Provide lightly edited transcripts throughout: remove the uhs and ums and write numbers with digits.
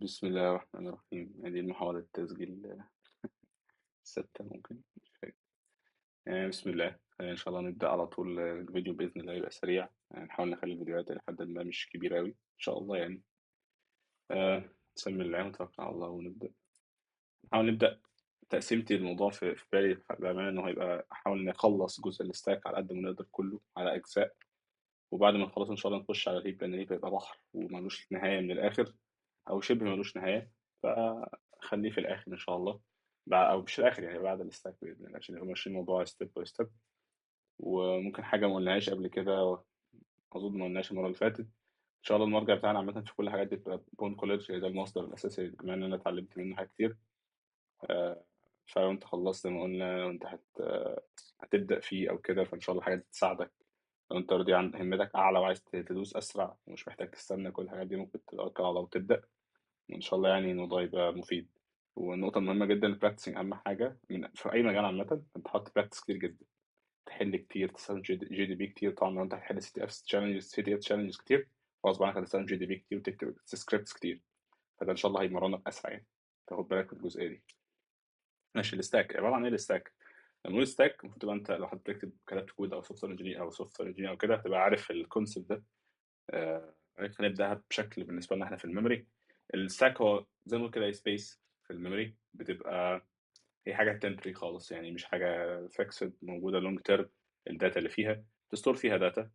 بسم الله الرحمن الرحيم. هذه المحاولة التسجيل الستة، ممكن مش فاكر. بسم الله. إن شاء الله نبدأ على طول. الفيديو بإذن الله يبقى سريع، نحاول نخلي الفيديوهات إلى حد ما مش كبيرة أوي إن شاء الله. بسم الله ونتوكل على الله ونبدأ. نحاول نبدأ. تقسيمتي الموضوع في بالي بأمانة إنه هيبقى أحاول نخلص جزء ال stack على قد ما نقدر كله على أجزاء، وبعد ما نخلص إن شاء الله نخش على ال heap، لأن ال heap هيبقى بحر وملوش نهاية من الآخر، أو شبه ملوش نهاية، فخليه في الآخر إن شاء الله، أو مش الآخر يعني بعد ال stack بإذن الله، عشان نبقى ماشيين الموضوع step by step. وممكن حاجة ما قلناهاش قبل كده، أظن ما قلناهاش المرة اللي فاتت، إن شاء الله المرجع بتاعنا عامة في كل الحاجات دي بتبقى pwn college، ده المصدر الأساسي بما إن أنا اتعلمت منه حاجات كتير. فلو أنت خلصت زي ما قلنا وأنت هتبدأ فيه أو كده، فإن شاء الله الحاجات دي تساعدك. لو أنت already عند همتك أعلى وعايز تدوس أسرع ومش محتاج تستنى كل الحاجات دي، ممكن تتوكل على الله وتبدأ، وإن شاء الله الموضوع يبقى مفيد. والنقطة المهمة جدا ال practicing أهم حاجة في أي مجال عامة، أنت تحط practice كتير جدا، تحل كتير، تستخدم GDB كتير. طبعا لو أنت هتحل سي تي اف تشالنجز، سي تي اف تشالنجز كتير، غصب عنك هتستخدم GDB كتير وتكتب scripts كتير، فده إن شاء الله هيمرنك أسرع. تاخد بالك من الجزئية دي. ماشي. ال stack عبارة عن إيه؟ ال stack لما نقول stack المفروض تبقى أنت لو حد بتكتب كتبت كود أو software engineer أو software engineer أو كده، هتبقى عارف ال concept ده. خلينا نبداها بشكل بالنسبة لنا احنا في ال memory. ال stack هو زي ما نقول كده space في ال memory، بتبقى هي حاجة temporary خالص، مش حاجة fixed موجودة long term. ال data اللي فيها ت store فيها data.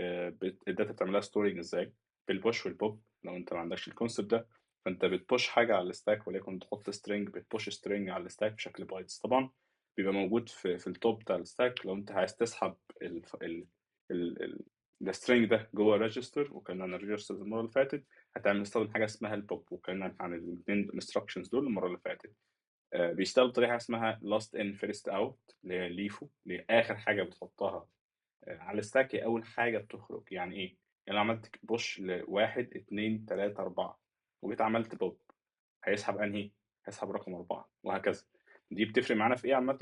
ال data بتعملها storing ازاي؟ بال push وال pop. لو انت ما عندكش ال concept ده، فانت بت push حاجة على ال stack، وليكن تحط string، بت push string على ال stack بشكل bytes. طبعا بيبقى موجود في ال top بتاع ال stack. لو انت عايز تسحب ال string ده جوه register، وكنا عن ال register المرة اللي فاتت، هتعمل تستخدم حاجة اسمها البوب، وكنا عن الاثنين instructions دول المرة اللي فاتت. بيشتغل بطريقة اسمها last in first out، اللي هي LIFO، اللي هي اخر حاجة بتحطها على ال stack هي اول حاجة بتخرج. يعني ايه؟ يعني لو عملت push ل1 2 3 4 وجيت عملت بوب، هيسحب انهي؟ هيسحب رقم 4، وهكذا. دي بتفرق معانا في ايه عامة؟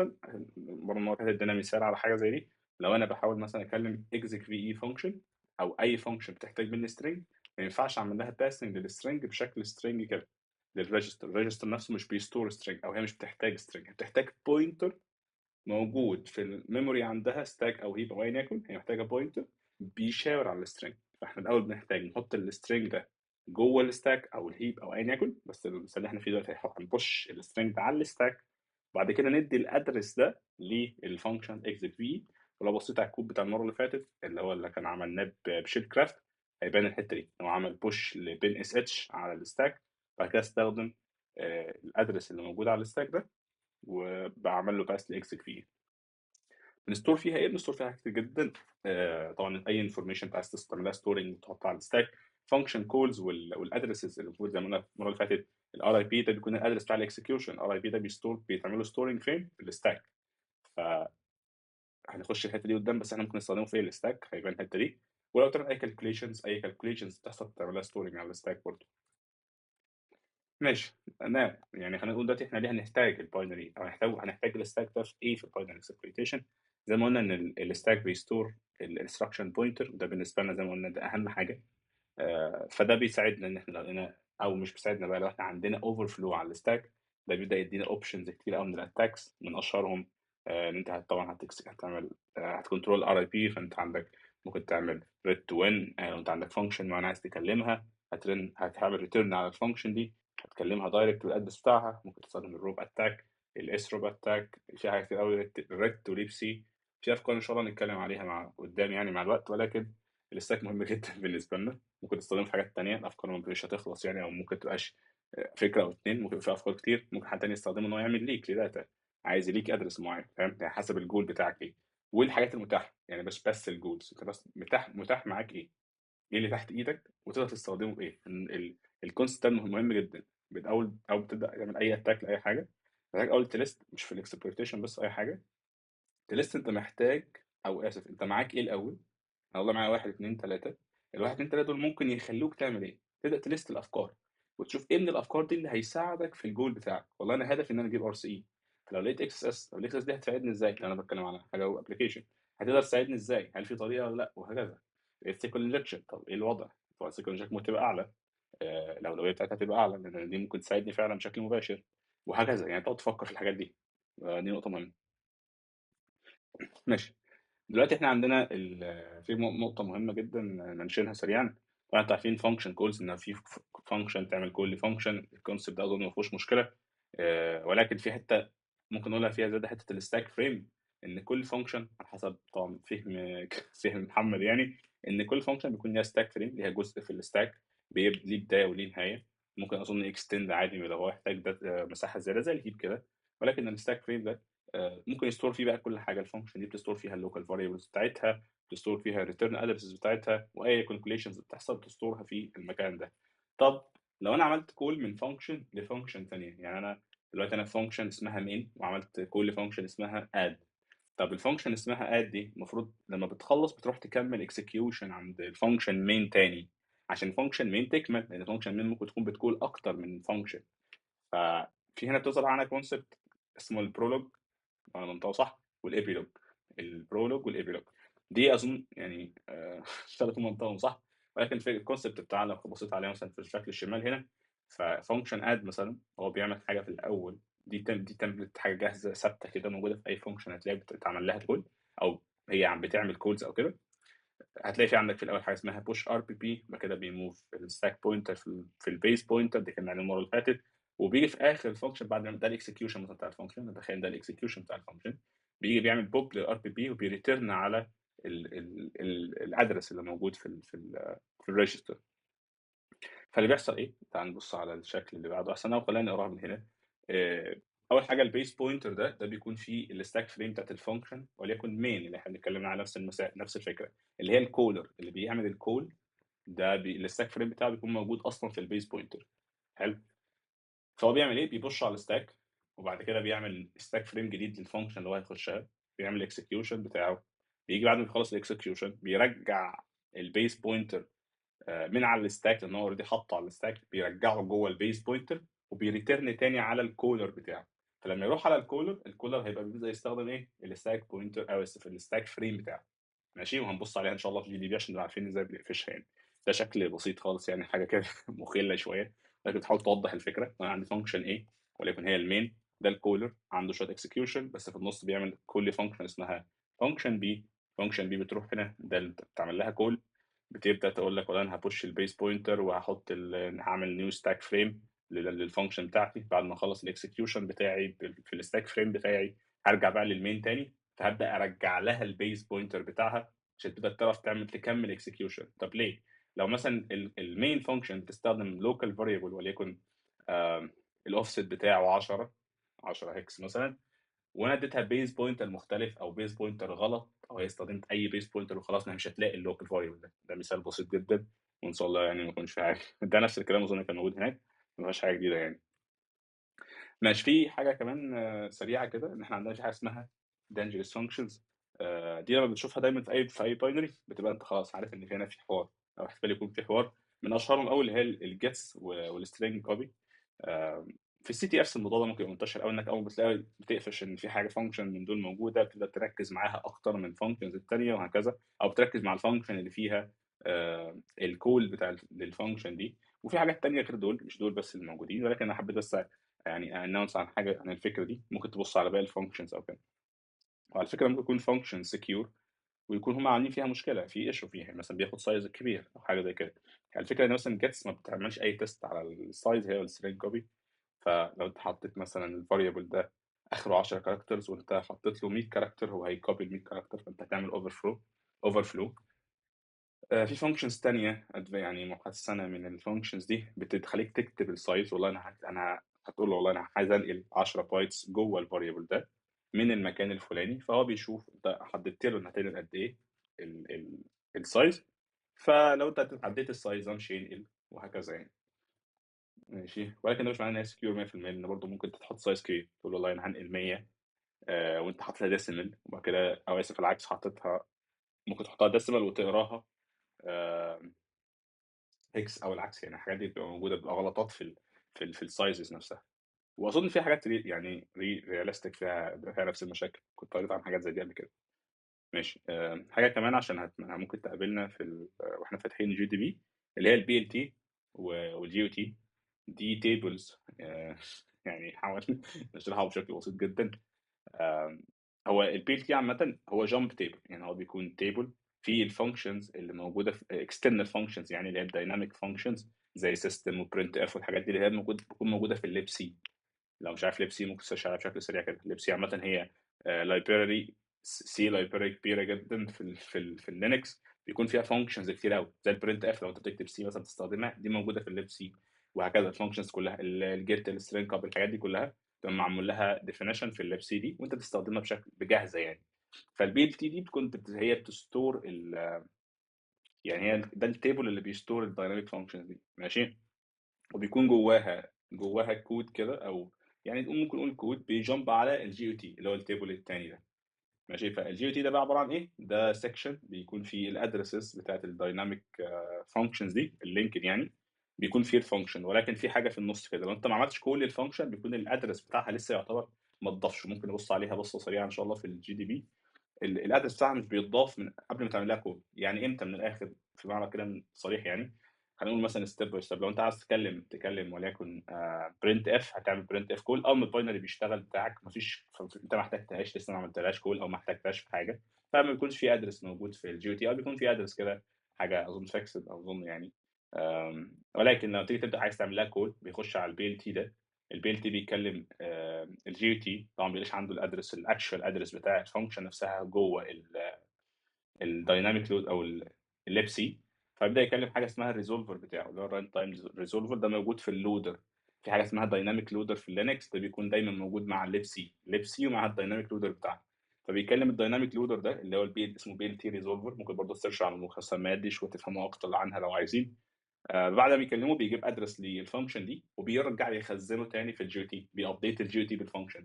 برضه المرة اللي فاتت ادينا مثال على حاجة زي دي. لو انا بحاول مثلا اكلم execve function او اي function بتحتاج مني string، ما ينفعش اعمل لها passing لل string بشكل string كده لل register. ال register نفسه مش بي store string، او هي مش بتحتاج string، هي بتحتاج pointer موجود في ال memory عندها، stack او heap او ايا يكن، هي محتاجه pointer بيشاور على ال string. فاحنا الاول بنحتاج نحط ال string ده جوه ال stack او ال heap او ايا يكن، بس المثال اللي احنا فيه دلوقتي هن push ال string ده على ال stack، وبعد كده ندي ال address ده لل function execve. ولو بصيت على الكود بتاع المرة اللي فاتت اللي هو اللي كان عملناه ب shellcraft، هيبان الحتة دي. هو عمل push ل bin sh على ال stack، بعد كده استخدم ال address اللي موجود على ال stack ده وبعمل له pass ل execve. بن store فيها ايه؟ بن store فيها حاجات كتير جدا. طبعا اي information انت عايز تعملها storing وتحطها على ال stack، function calls وال addresses اللي المفروض زي ما قلنا المرة اللي فاتت ال RIP ده بيكون ال address بتاع ال execution. ال RIP ده بيتعمل له storing فين؟ في ال stack. ف هنخش الحتة دي قدام، بس احنا ممكن نستخدمه في ال stack، هيبان الحتة دي. ولو تعمل اي calculations، اي calculations بتحصل بتعملها storing على ال stack برضه. ماشي. انا خلينا نقول دلوقتي احنا ليه هنحتاج ال binary، او هنحتاج ال stack ده في ايه في ال binary exploitation؟ زي ما قلنا ان ال stack بي store ال instruction pointer، وده بالنسبة لنا زي ما قلنا ده اهم حاجة. فده بيساعدنا ان احنا لو لقينا، او مش بيساعدنا بقى، لو احنا عندنا overflow على ال stack، ده بيبدا يدينا options كتير قوي من ال attacks. من اشهرهم ان انت طبعا هت control RIP، فانت عندك ممكن تعمل ret to win. لو انت عندك function معينة عايز تكلمها، هتعمل return على ال function دي، هتكلمها direct بال address بتاعها. ممكن تستخدم ال ROP attack، ال SROP attack، في حاجات كتير قوي، ret to libc، في افكار ان شاء الله نتكلم عليها مع قدام مع الوقت. ولكن ال stack مهم جدا بالنسبة لنا، ممكن تستخدمه في حاجات تانية، الافكار مش هتخلص او ممكن تبقاش فكرة او اتنين، ممكن يبقى في افكار كتير. ممكن حد تاني يستخدمه ان هو يعمل leak ل data، عايز ي leak address معين، فاهم؟ حسب الجول بتاعك ايه والحاجات المتاحة، مش بس ال goals، انت بس متاح معاك ايه، ايه اللي تحت ايدك وتقدر تستخدمه بايه. ال concept ده مهم جدا. او بتبدا تعمل اي attack لاي حاجة، محتاج اول ت list، مش في ال exploitation بس، اي حاجة ت list انت محتاج، او اسف، انت معاك ايه الاول. انا والله معايا 1 2 3، ال1 2 3 دول ممكن يخلوك تعمل ايه. تبدا ت list الافكار وتشوف ايه من الافكار دي اللي هيساعدك في الجول بتاعك. والله انا هدفي ان انا اجيب RCE، فلو لقيت XSS، طب ال XSS دي هتساعدني ازاي؟ لو انا بتكلم على حاجة او application هتقدر تساعدني ازاي؟ هل في طريقه ولا لا؟ وهكذا. لقيت SQL injection، طب ايه الوضع؟ طبعا SQL injection ممكن تبقى اعلى. الاولوية بتاعتها تبقى اعلى، لان دي ممكن تساعدني فعلا بشكل مباشر، وهكذا يعني. تقعد تفكر في الحاجات دي. دي نقطة مهمه. ماشي. دلوقتي احنا عندنا في نقطة مهمة جدا ننشرها سريعا. طبعا انتوا عارفين function calls، ان في function تعمل call ل function، ال concept ده اظن ما فيهوش مشكلة. ولكن في حتة ممكن نقولها فيها زيادة، حتة ال stack frame، ان كل function على حسب طبعا فهم محمد يعني، ان كل function بيكون ليها stack frame، ليها جزء في ال stack ليه بداية وليه نهاية. ممكن اظن extend عادي لو هو يحتاج ده، مساحة زيادة زي ال heap كده، ولكن ال stack frame ده ممكن ي store فيه بقى كل حاجة. ال function دي بت store فيها ال local variables بتاعتها، بت store فيها ال return addresses بتاعتها، واي calculations بتحصل بت store ها في المكان ده. طب لو انا عملت call من function ل function ثانية، يعني انا دلوقتي انا function اسمها main وعملت call ل function اسمها add. طب ال function اسمها add دي المفروض لما بتخلص بتروح تكمل execution عند ال function main تاني، عشان function main تكمل، لان function main ممكن تكون بت call اكتر من function. ففي هنا بتظهر عندنا concept اسمه ال prologue، انا منطقة صح، وال epilogue. ال prologue وال epilogue دي اظن يعني اشتغلت منطقهم صح، ولكن في ال concept بتاعنا لو بصيت عليه مثلا في الشكل الشمال هنا، ف function add مثلا هو بيعمل حاجة في الاول، دي template، حاجة جاهزة ثابتة كده موجودة في اي function هتلاقيها بتتعمل لها call، او هي عم بتعمل calls او كده. هتلاقي في عندك في الاول حاجة اسمها push RPP، بعد كده بي move ال stack pointer في ال base pointer، دي كان عليه المرة اللي فاتت. وبيجي في اخر ال function بعد ما ده ال execution مثلا بتاع ال function، نتخيل ده ال execution بتاع ال function، بيجي بيعمل pop لل RPP وبي return على ال address اللي موجود في ال register. فاللي بيحصل ايه؟ تعال نبص على الشكل اللي بعده احسن، او خلينا نقراها من هنا. اول حاجة ال base pointer ده بيكون فيه ال stack frame بتاعت ال function، وليكن main اللي احنا بنتكلم على نفس المسا، نفس الفكرة، اللي هي ال caller اللي بيعمل ال call ده، ال stack frame بتاعه بيكون موجود اصلا في ال base pointer. حلو. فهو بيعمل ايه؟ بي push على ال stack، وبعد كده بيعمل stack frame جديد لل function اللي هو هيخشها، بيعمل ال execution بتاعه. بيجي بعد ما يخلص ال execution بيرجع ال base pointer من على ال stack، لان هو already حاطه على ال stack، بيرجعه جوه ال base pointer، وبي return تاني على ال caller بتاعه. فلما يروح على ال caller، ال caller هيبقى بيبدا يستخدم ايه؟ ال stack pointer، او اسف ال stack frame بتاعه. ماشي. وهنبص عليها ان شاء الله في GDB عشان نبقى عارفين ازاي بنقفشها يعني. ده شكل بسيط خالص يعني، حاجة كده مخله شوية، لكن بتحاول توضح الفكرة. انا عندي function A وليكن هي ال main، ده ال caller عنده شوية execution، بس في النص بيعمل call function اسمها function B. function B بتروح هنا، ده اللي بتعمل لها call، بتبدا تقول لك والله انا ه push ال base pointer وهحط هعمل new stack frame لل function بتاعتي. بعد ما اخلص ال execution بتاعي في ال stack frame بتاعي، هرجع بقى لل main تاني، فهبدا ارجع لها ال base pointer بتاعها عشان تبدا تعرف تكمل execution. طب ليه؟ لو مثلا ال main function بتستخدم local variable وليكن الاوفست بتاعه 10 hex مثلا، وانا اديتها base pointer مختلف او base pointer غلط، او هي استخدمت اي base pointer وخلاص، ما هي مش هتلاقي ال local variable ده. ده مثال بسيط جدا، وان شاء الله يعني ما يكونش في حاجة. ده نفس الكلام اظن كان موجود هناك، ما فيهاش حاجة جديدة يعني. ماشي. في حاجة كمان سريعة كده، ان احنا عندنا في حاجة اسمها dangerous functions. دي لما بتشوفها دايما في اي binary بتبقى انت خلاص عارف ان في هنا في حوار، او احتمال يكون في حوار. من اشهرهم قوي اللي هي ال gets وال string copy. في ال CTFs الموضوع ده ممكن يبقى منتشر قوي، انك اول ما بتلاقي بتقفش ان في حاجة function من دول موجودة، بتبدا تركز معاها اكتر من functions الثانية وهكذا، او بتركز مع ال function اللي فيها ال call بتاع لل function دي. وفي حاجات تانية غير دول، مش دول بس الموجودين، ولكن انا حبيت بس يعني announce عن حاجة عن الفكرة دي. ممكن تبص على باقي ال functions او كده. وعلى فكرة ممكن يكون function secure ويكون هم عاملين فيها مشكلة، في issue فيها، مثلا بياخد size كبير او حاجة زي كده. يعني الفكرة ان مثلا gets ما بتعملش اي test على ال size، هي ال string copy. فلو انت حطيت مثلا ال variable ده اخره 10 characters وانت حطيت له 100 character، هو هي copy ال 100 character، فانت هتعمل overflow. في functions تانية يعني محسنة من ال functions دي، بتخليك تكتب ال size. والله انا هتقول له والله انا عايز انقل 10 bytes جوه ال variable ده من المكان الفلاني، فهو بيشوف انت حددت له ان هتنقل قد ايه ال size، فلو انت عديت ال size ده مش هينقل وهكذا يعني. ماشي. ولكن ده مش معناه ان هي secure 100%، لان برضه ممكن تحط size كبير، تقول والله انا هنقل 100، وانت حاططها decimal، وبعد كده او اسف العكس، حاططها ممكن تحطها decimal وتقراها hex او العكس يعني. الحاجات دي بتبقى موجودة، بتبقى غلطات في ال sizes نفسها. واظن في حاجات يعني realistic فيها نفس المشاكل، كنت قريت عن حاجات زي دي قبل كده. ماشي. حاجة كمان عشان ممكن تقابلنا في واحنا فاتحين GDB، اللي هي ال BLT. وال GOT دي tables. يعني حاول نشرحها بشكل بسيط جدا. هو ال PLT عامة هو jump table، يعني هو بيكون table في ال functions اللي موجودة في external functions، يعني اللي هي ال dynamic functions زي system و printf والحاجات دي اللي هي موجود بتكون موجودة في ال libc. لو مش عارف libc ممكن ت search عليها بشكل سريع كده. libc عامة هي library C library كبيرة جدا في ال Linux، بيكون فيها functions كتير قوي زي ال printf لو انت بتكتب C مثلا بتستخدمها، دي موجودة في ال libc وهكذا. ال functions كلها ال get ال strcpy الحاجات دي كلها تبقى معمول لها definition في ال libc دي، وانت بتستخدمها بشكل بجاهزه يعني. فال PLT دي بتكون هي بت store يعني هي ده ال table اللي بي store ال dynamic functions دي، ماشي. وبيكون جواها كود كده، او يعني ممكن نقول كود بي jump على ال GOT اللي هو ال table الثاني ده، ماشي. فال GOT ده بقى عبارة عن ايه؟ ده section بيكون فيه ال addresses بتاعت ال dynamic functions دي، ال linked يعني بيكون فيه ال function، ولكن في حاجة في النص كده لو انت ما عملتش كل ال function بيكون ال address بتاعها لسه يعتبر ما اتضافش. ممكن نبص عليها بصة سريعة ان شاء الله في ال GDB. ال address بتاعها مش بيتضاف من قبل ما تعمل لها call. يعني امتى؟ من الاخر في معنى كده صريح يعني، خلينا نقول مثلا step by step. لو انت عايز تكلم وليكن printf، هتعمل printf call، اول ما ال binary بيشتغل بتاعك مفيش، انت ما احتجتهاش لسه، ما عملتلهاش call او ما احتجتهاش في حاجة، فما بيكونش في address موجود في ال GOT، او بيكون في address كده حاجة اظن fixed اظن يعني. ولكن لما تيجي تبدا عايز تعمل لها call بيخش على ال PLT ده. ال PLT بيكلم ال GOT، طبعا بيلاقيش عنده ال address ال actual address بتاع ال function نفسها جوه ال dynamic load او ال libc، فيبدا يكلم حاجة اسمها ال resolver بتاعه اللي هو ال runtime resolver. ده موجود في اللودر، في حاجة اسمها dynamic loader في ال Linux، ده بيكون دايما موجود مع ال libc، libc ومع ال dynamic loader بتاعه. فبيكلم ال dynamic loader ده اللي هو ال P اسمه PLT resolver، ممكن برضه ت search على المسميات دي شوية تفهموا اكتر عنها لو عايزين. بعد ما بيكلمه بيجيب address لل function دي وبيرجع يخزنه تاني في ال GOT، بي update ال GOT بال function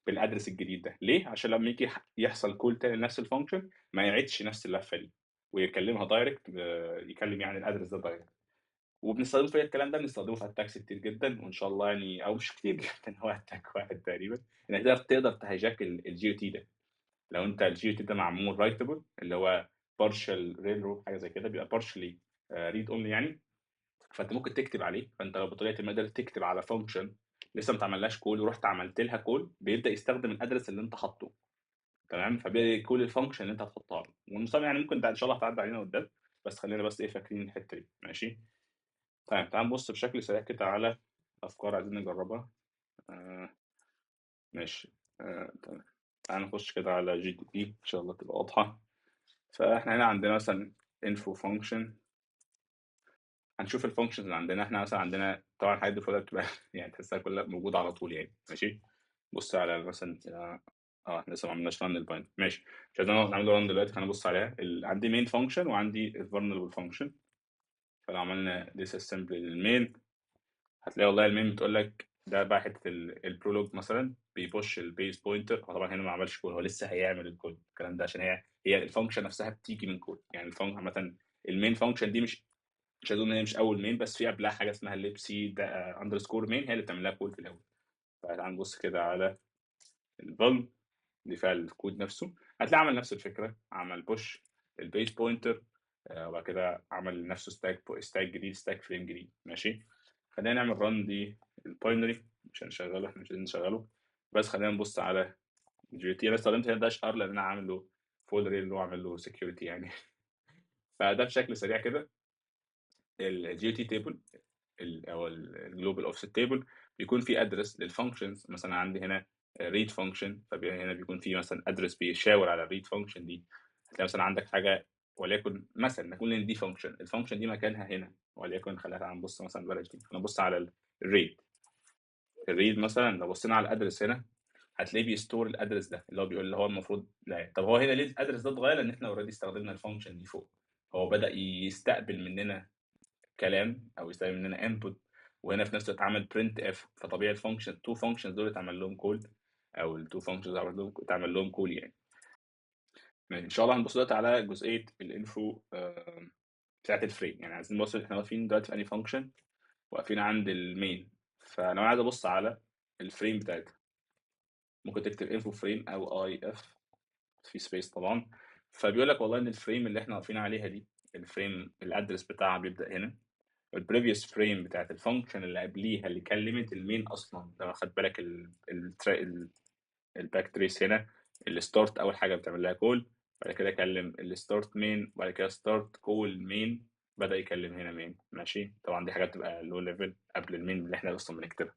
بال address الجديد ده. ليه؟ عشان لما يجي يحصل call تاني لنفس ال function ما يعيدش نفس اللفة دي ويكلمها direct، يكلم يعني ال address ده direct. وبنستخدمه في الكلام ده، بنستخدمه في attacks كتير جدا وان شاء الله يعني، او مش كتير جدا، هو attack واحد تقريبا، انك تقدر ت hijack ال GOT ده. لو انت ال GOT ده معمول writable اللي هو partial RELRO حاجة زي كده، بيبقى partially read only يعني، فانت ممكن تكتب عليه. فانت لو بطريقة ما قدرت تكتب على function لسه ما اتعملهاش call ورحت عملت لها call، بيبدا يستخدم ال address اللي انت حاطه، تمام. فبيبدا call ال function اللي انت هتحطها له. والمسمى يعني ممكن ده ان شاء الله هتعدي علينا قدام، بس خلينا بس ايه فاكرين الحتة دي، ماشي. طيب تعال نبص بشكل سريع كده على افكار عايزين نجربها. ماشي. تمام. تعال نخش كده على GDB ان شاء الله تبقى واضحة. فاحنا هنا عندنا مثلا info function، هنشوف ال functions اللي عندنا. احنا مثلا عندنا طبعا الحاجات دي كلها بتبقى يعني تحسها كلها موجودة على طول يعني، ماشي. بص على مثلا احنا لسه ما عملناش run ال bind، ماشي. مش عايزين نعمل run دلوقتي، خلينا نبص عليها. عندي main function وعندي vulnerable function. فلو عملنا disassemble لل main هتلاقي والله ال main بتقول لك ده بقى حتة ال prolog مثلا بي push ال base pointer. هو طبعا هنا ما عملش call، هو لسه هيعمل ال call الكلام ده، عشان هي ال function نفسها بتيجي من كود يعني. ال function عامة ال main function دي مش عايز اقول ان هي مش اول main، بس في قبلها حاجة اسمها ال libc ده underscore main هي اللي بتعمل لها call في الاول. فتعال نبص كده على ال vuln اللي فيها الكود نفسه، هتلاقي عمل نفس الفكرة، عمل push ال base pointer، وبعد كده عمل لنفسه stack جديد، stack frame جديد، ماشي. خلينا نعمل run دي ال binary، مش هنشغله، احنا مش عايزين نشغله، بس خلينا نبص على GOT. انا استخدمت هنا dash R لان انا عامل له full RELRO اللي هو عامل له security يعني. فده بشكل سريع كده ال GOT table او ال global offset table بيكون في address لل functions. مثلا عندي هنا read function، فهنا بيكون في مثلا address بيشاور على ال read function دي. هتلاقي مثلا عندك حاجة وليكن مثلا نقول ان دي function، ال function دي مكانها هنا، وليكن خلينا تعالى نبص مثلا بلاش دي، نبص على ال read. ال read مثلا لو بصينا على ال address هنا هتلاقيه بي store ال address ده اللي هو بيقول اللي هو المفروض لا. طب هو هنا ليه ال address ده اتغير؟ لان احنا already استخدمنا ال function دي فوق، هو بدا يستقبل مننا كلام او يستقبل مننا input، وهنا في نفس الوقت عمل printf، فطبيعي ال function ال two functions دول اتعمل لهم call، او ال two functions اتعمل لهم call يعني. ان شاء الله هنبص دلوقتي على جزئية ال info بتاعت ال frame. يعني عايزين نبص احنا واقفين دلوقتي في انهي function، واقفين عند ال main. فلو انا عايز ابص على ال frame بتاعتها ممكن تكتب info frame او IF في space طبعا. فبيقول لك والله ان ال frame اللي احنا واقفين عليها دي، ال frame ال address بتاعها بيبدا هنا، ال previous frame بتاعت ال function اللي قبليها اللي كلمت ال main اصلا. لو خد بالك ال back trace هنا، ال start اول حاجة بتعمل لها call، بعد كده كلم ال start main، وبعد كده start call main، بدا يكلم هنا main. ماشي، طبعا دي حاجات بتبقى low level قبل ال main اللي احنا اصلا بنكتبها.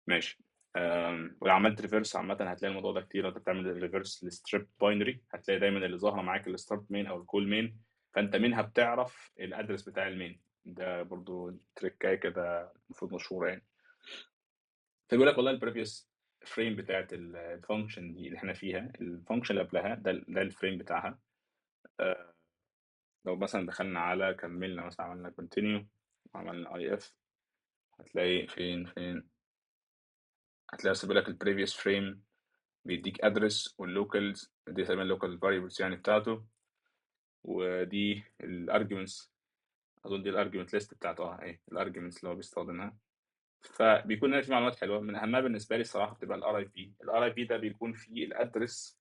ماشي. ولو عملت reverse عامة هتلاقي الموضوع ده كتير. لو انت بتعمل reverse ل strip binary هتلاقي دايما اللي ظاهره معاك ال start main او ال call main، فانت منها بتعرف ال address بتاع ال main. ده برضو تريكايه كده المفروض مشهورة يعني. فبيقول لك والله ال previous frame بتاعت ال function دي اللي احنا فيها، ال function اللي قبلها ده ال frame بتاعها. لو مثلا دخلنا على كملنا مثلا عملنا continue وعملنا if، هتلاقي فين هتلاقي بس بيقول لك ال previous frame بيديك address وال locals دي تقريبا local variables يعني بتاعته، ودي ال arguments، اظن دي ال argument list بتاعته. ايه ال arguments اللي هو بيستخدمها. فبيكون هنا في معلومات حلوة، من اهمها بالنسبة لي الصراحة بتبقى ال RIP. ال RIP ده بيكون فيه ال address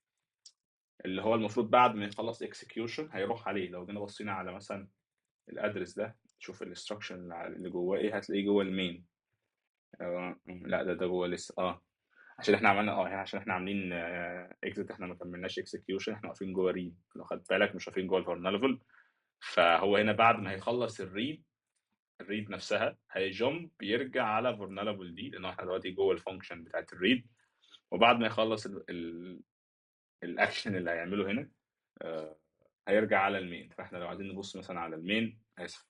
اللي هو المفروض بعد ما يخلص execution هيروح عليه. لو جينا بصينا على مثلا ال address ده، شوف ال instruction اللي جواه ايه، هتلاقيه جوه ال main. لا ده جوه لسه. عشان احنا عملنا عشان احنا عاملين exit، احنا ما كملناش execution، احنا واقفين جوه read. لو خدت بالك مش واقفين جوه ال vulnerable. فهو هنا بعد ما هيخلص ال read، ال read نفسها هي jump يرجع على vulnerable دي، لان احنا دلوقتي جوه ال function بتاعت ال read. وبعد ما يخلص الاكشن اللي هيعمله هنا، هيرجع على ال main. فاحنا لو عايزين نبص مثلا على ال main، اسف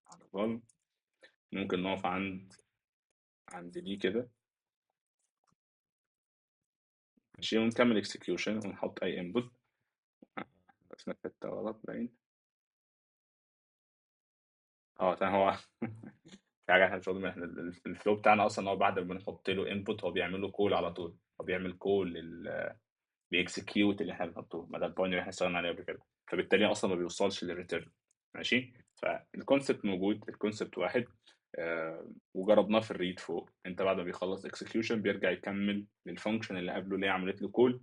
على vuln، ممكن نقف عند دي كده، ماشي، ونكمل execution ونحط اي input. بس حتة غلط باين. تمام. هو في حاجة احنا مش واخدين بالنا، احنا ال flow بتاعنا اصلا هو بعد ما بنحط له input هو بيعمل له call على طول، هو بيعمل call بي execute اللي احنا بنحطه، ما ده ال point اللي احنا اشتغلنا عليه قبل كده، فبالتالي اصلا ما بيوصلش لل return. ماشي، فال concept موجود، ال concept واحد، وجربناه في ال read فوق. انت بعد ما بيخلص execution بيرجع يكمل لل function اللي قبله اللي هي عملت له call،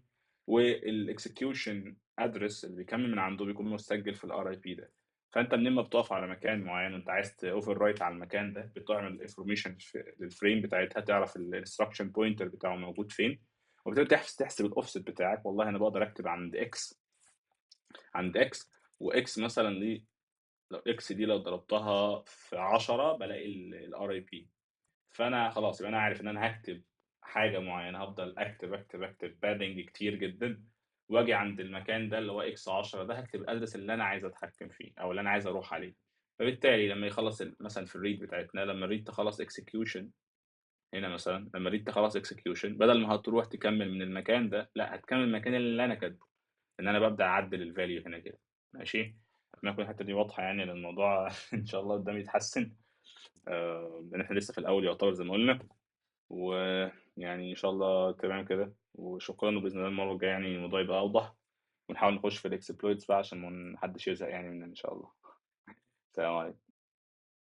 وال execution address اللي بيكمل من عنده بيكون مسجل في ال RIP ده. فانت منين ما بتقف على مكان معين وانت عايز overwrite على المكان ده، بتعمل information لل frame بتاعتها، تعرف ال instruction pointer بتاعه موجود فين، وبتبدا تحسب الاوفست بتاعك. والله انا بقدر اكتب عند X، عند X، و X مثلا دي لو X دي لو ضربتها في 10 بلاقي ال RIP. فانا خلاص يبقى انا عارف ان انا هكتب حاجة معينة، هفضل اكتب اكتب اكتب padding كتير جدا، واجي عند المكان ده اللي هو X 10 ده هكتب ال address اللي انا عايز اتحكم فيه او اللي انا عايز اروح عليه. فبالتالي لما يخلص مثلا في ال read بتاعتنا، لما ال read تخلص execution هنا مثلا، لما ال read تخلص execution بدل ما هتروح تكمل من المكان ده، لا هتكمل المكان اللي انا كاتبه، ان انا ببدا اعدل ال value هنا كده. ماشي، اتمنى تكون الحتة دي واضحة يعني، لان الموضوع ان شاء الله قدام يتحسن، لان احنا لسه في الاول يعتبر زي ما قلنا. ويعني ان شاء الله تمام كده، وشكرا، وباذن الله المرة الجاية يعني الموضوع يبقى اوضح، ونحاول نخش في ال exploits بقى عشان ما حدش يزهق يعني مننا ان شاء الله. السلام عليكم.